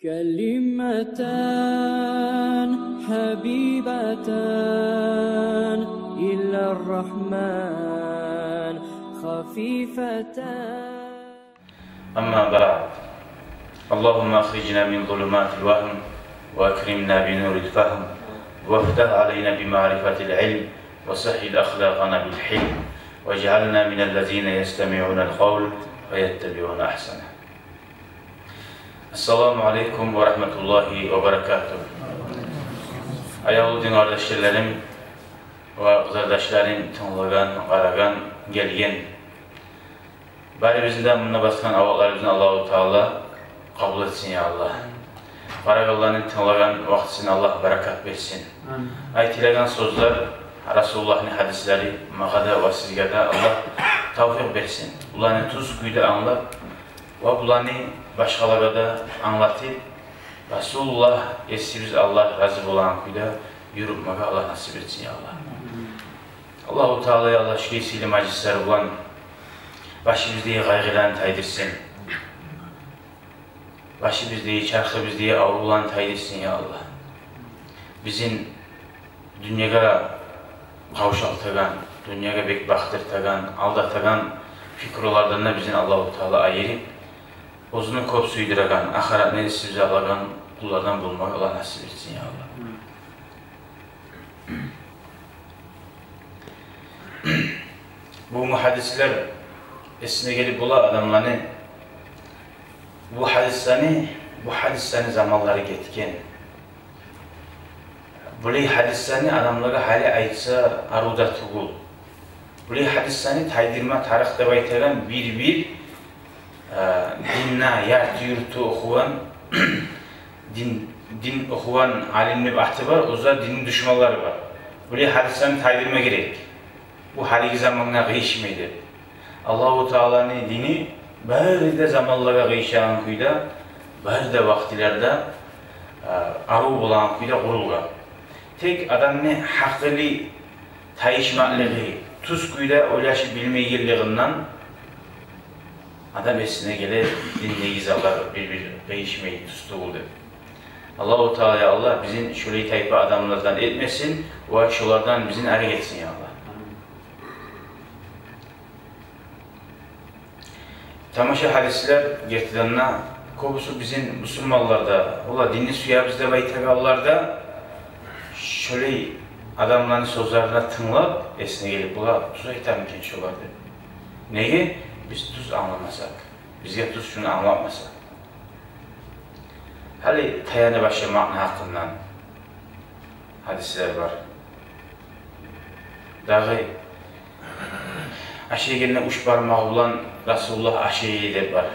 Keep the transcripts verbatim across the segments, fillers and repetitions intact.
كلمتان حبيبتان إلى الرحمن خفيفتان. أما بعد، اللهم أخرجنا من ظلمات الوهم وأكرمنا بنور الفهم وافتح علينا بمعرفة العلم وسهل أخلاقنا بالحلم واجعلنا من الذين يستمعون القول فيتبعون أحسنه. Ассаламу алейкум ва рагьматуллагьи ва баракатугь. Аявлу дин къардашларым ва къызардашларым, тынглагъан, къарагъан, гелген. Барыбызны да мунда басгъан аватларыбызны Аллагьу Таала къабул этсин, я Аллагь. Къарагъанланы, тынглагъан вакътисине Аллагь баракат берсин. Амин. Айтылагъан сёзлер, Расулуллагьны гьадислери, магъа да ва сизге де Аллагь тавфикъ берсин. Буланы тюз кюйде англап, ва буланы башгъалагъа да англатып, Расулуллагь, Есибиз Аллагь рази болагъан кюйде юрютмеге Аллагь насип этсин, я Аллагь. Аллагьу Таала, я Аллагь, шу сыйлы мажлислер булан башыбыздагъы къайгъыланы тайдырсын. Башыбыздагъы, чархыбыздагъы аврувланы тайдырсын, я Аллагь. Бизин дюньягъа къавшалтагъан, дюньягъа бек бакъдыртагъан, алдатагъан пикрулардан да бизин Аллагьу Таала айырып, оьзюню кёп сюйдюреген, ахыратны эсибизге алагъан къуллардан болмагъа Аллагь насип этсин, я Аллагь. Бу гьадислер эсине гелип бола адамланы, бу гьадислени, бу гьадислени заманлары гетген. Булай гьадислени адамлагъа гьали айтса арив да тюгюл. Булай гьадислени тайдырма тарыкъ деп айтагъан бир-бир, э, динде ярты-юрту охугъан, дин, дин охугъан алим деп аты бар, оьзлер динни душманлары бар. Булай гьадислени тайдырма герек. Бу гьалиги замангъа къыйышмай деп. Аллагьу Тааланы дини бары да заманлагъа къыйышагъан кюйде, бары да вакътилерде, э, арив болагъан кюйде къурулгъан. Тек адамны гьакъылы тайышмакълыгъы, тюз кюйде ойлашып билмейгенлигинден адам эсине геле, диндеги затлар бир-бир къыйышмай, тюз тюгюл деп. Аллагьу Таала, я Аллагь, бизин шолай тайпа адамлардан этмесин ва шолардан бизин арек этсин, я Аллагь. Тамаша гьадислер, гертиден де, кёбюсю бизин бусурманлар да, олар динни сюебиз деп айтагъанлар да, шолай адамланы сёзлерине тынглап, эсине гелип, булар тюз айтамы экен шолар деп. Неге? Биз тюз англамасакъ, бизге тюз шуну англатмаса. Гьали таянып ашамакъны гьакъындан гьадислер бар. Дагъы ашайгъанда уьч бармагъы булан Расулуллагь ашай эди деп бар.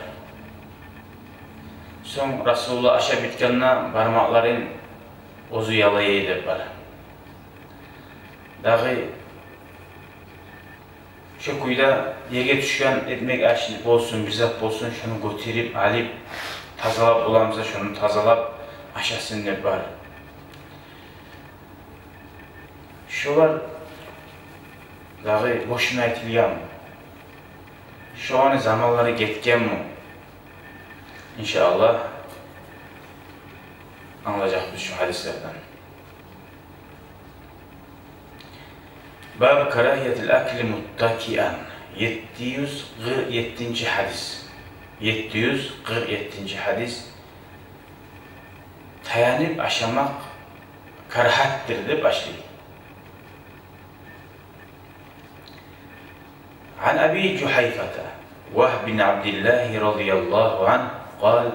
Сонг Расулуллагь ашап битгенде бармакъларын оьзю ялай эди деп бар. Дагъы шо кюйде ерге тюшген этмек аш болсун, бир зат болсун, шону гётерип алып, тазалап боламыса, шону тазалап ашасын деп бар. Шолар дагъы бошуна айтылгъанмы? Шоланы заманлары гетгенми? Иншааллагь, англажакъбыз шу гьадислерден. Баб карагьиятил акли муттакиан. Етти юз къыркъ еттинчи гьадис. Етти юз къыркъ еттинчи гьадис. Таянып ашамакъ карагьатдыр деп башлай. عن أبي جحيفة وهب بن عبد الله رضي الله عنه قال: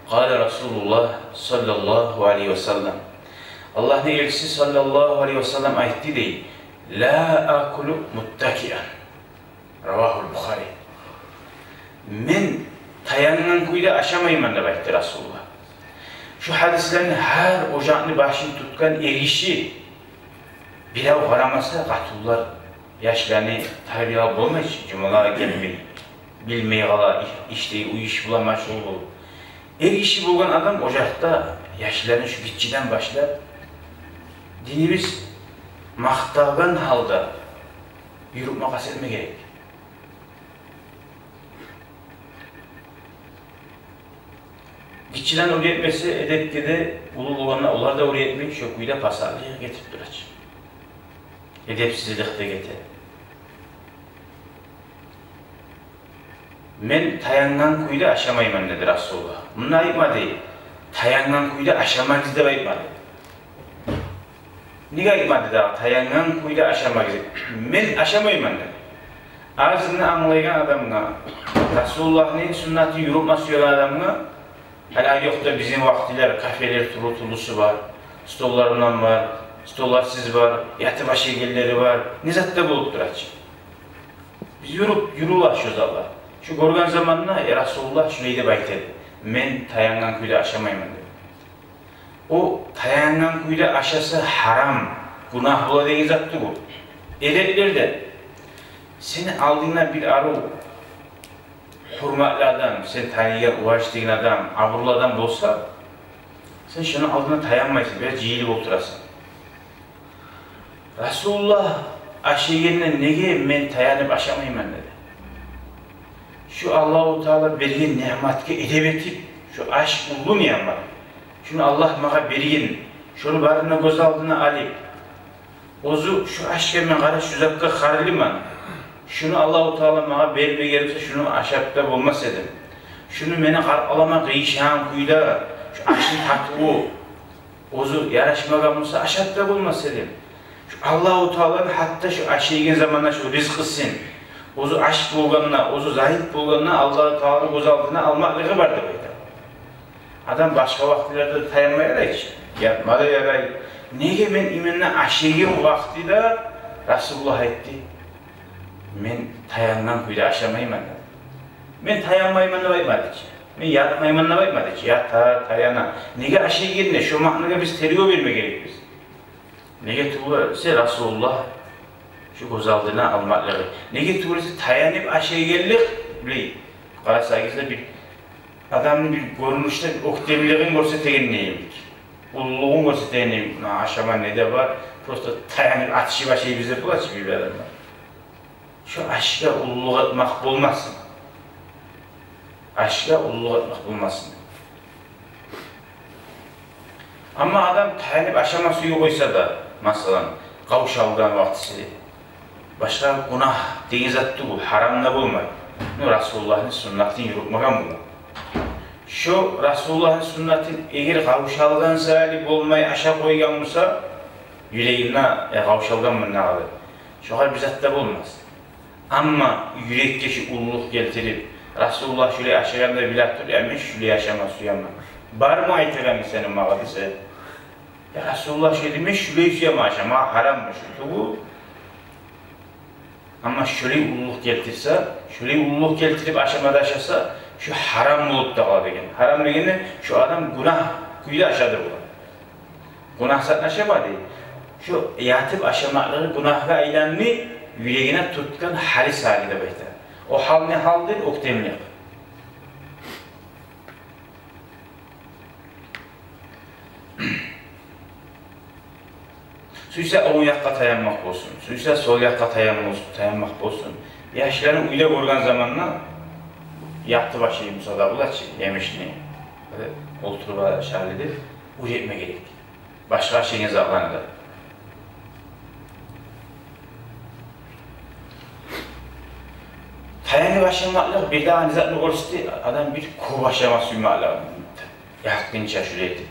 قال رسول الله صلى الله عليه وسلم. Аллагьны элчиси саллаллагьу алайгьи васаллам айтды дей: لا آكل متكئا. رواه البخاري. Мен таянгъан кюйде ашамайман деп айтды Расулуллагь. Шу гьадислени гьар ожакъны башын тутгъан эргиши, бирев къарамаса, къатынлар яшланы тарбиялап болмай чы, жумалагъа гелмей, билмей къала, иш-, ишде, уьй иш булан машгъул болуп. Эргиши болгъан адам ожакъда яшланы шу гиччиден башлап динибиз макътагъан гьалда юрютме къаст этме герек. Гиччиден уьйретмесе, эдепге де, уллу болгъанда олар да уьйретмей, шо кюйде пасатлыкъ гетип тура чы. Эдепсизлик де гете. «Мен таянгъан кюйде ашамайман», — деди Расулуллагь. Мунда айтмады: «Таянгъан кюйде ашамагъыз», — деп айтмады. Неге айтмады дагъы: «Таянгъан кюйде ашамагъыз»? «Мен ашамайман», — деди. Азындан англайгъан адамгъа, Расулуллагьны суннатын юрютме сюеген адамгъа, гьали ай ёкъда бизин вакътилер кафелер тюрлю-тюрлюсю бар, столлар булан бар, столларсыз бар, ятып ашайгъанлары бар, не зат да болуп тура чы. Биз юрюп, юрюле шо затлар. Шо гёрген заманда, э, Расулуллагь шулай деп айта эди: «Мен таянгъан кюйде ашамайман», — деп. О таянгъан кюйде ашаса гьарам, гюнагь бола деген зат тюгюл. Эреклерден сени алдынгда бир арив, гьюрметли адам, сен таныйгъан, уважать этеген адам, абурлу адам болса, сен шону алдына таянмайсан, бираз жыйылып олтурасан. Расулуллагь ашайгъанда неге «Мен таянып ашамайман», — деди? Шо Аллагьу Таала берген ниъматгъа эдеп этип, шо аш уллу ниъмат. Шону Аллагь магъа берген, шону барын да гёз алдына алып, оьзю шо ашгъа мен, къара, шо затгъа къарайлыман. Шону Аллагьу Таала магъа бермеген буса, шону ашап да болмас эдим. Шону мени къаркъарама къыйышагъан кюйде, шо ашны татыву оьзю ярашмагъан буса, ашап да болмас эдим. Шо Аллагьу Тааланы гьатта шо ашайгъан заманда шо ризкъысын, оьзю ач болгъанда, оьзю зайып болгъанда Аллагьу Тааланы гёз алдына алмакълыгъы бар деп айта. Адам башгъа вакътилерде де таянма ярай чы, ятма да ярай. Неге мен именно ашайгъан вакътиде, Расулуллагь айтды, «Мен таянгъан кюйде ашамайман», — деди. «Мен таянмайман», — деп айтмады чы. «Мен ятмайман», — деп айтмады чы. Ята, таяна. Неге ашайгъанына, шо маънагъа биз тергев берме герекбиз. Неге тюгюл эсе Расулуллагь шо гёз алдына алмакълыгъы. Неге тюгюл эсе таянып ашайгъанлыкъ, билей, къарасагъыз да, бир адамны бир гёрюнюшде бир оьктемлигин гёрсетеген йимик, уллулугъун гёрсетеген йимик. «Муна ашама не де бар, просто таянып, атышып ашайбыз», — деп бола чы бир адамлар. Шо ашгъа уллулукъ этмек болмасын. Ашгъа уллулукъ этмек болмасын. Амма адам таянып ашама сюе къойса да, масала, къавшалгъан вакътиси, башгъа гюнагь деген зат тюгюл, гьарам да болмай. Ну, Расулуллагьны суннатын юрютмеген бола. Шо Расулуллагьны суннатын эгер къавшалгъан саялы болмай ашап къойгъан буса, юрегинде, э, къавшалгъан мунда къалды, шогъар бир зат да болмас. Амма юрекге шо уллулукъ гелтирип, Расулуллагь шулай ашагъанда билип туруп, я, мен шулай ашама сюемен. Бармы айтагъанынгны сени магъа десе, я, Расулуллагь шулай дей, мен шулай сюемен ашама, гьараммы шу, тюгюл. Амма шулай уллулукъ гелтирсе, шулай уллулукъ гелтирип ашама да ашаса, шо гьарам болуп да къала деген. Гьарам дегенде, шо адам гюнагь кюйде ашады булан. Гюнагь сатна ашама дей. Шо ятып ашамакълыгъы гюнагьгъа айланды, юрегине тутгъан гьалы саялы деп айта. О гьал не гьалдыр? Оьктемлик. Сюйсе онг якъгъа таянмакъ болсун, сюйсе сол якъгъа таян болсун, таянмакъ болсун. Яшланы уьйде гёрген заманда, ятып ашай буса да бола чы, емишни, олтуруп ашарлы деп уьйретме герек. Башгъа ашайгъан затланы да. Таянып ашамакълыкъ бирдагъы не затны гёрсете, адам бир кёп ашама сюймеклик. Якъгъынча шулай этип,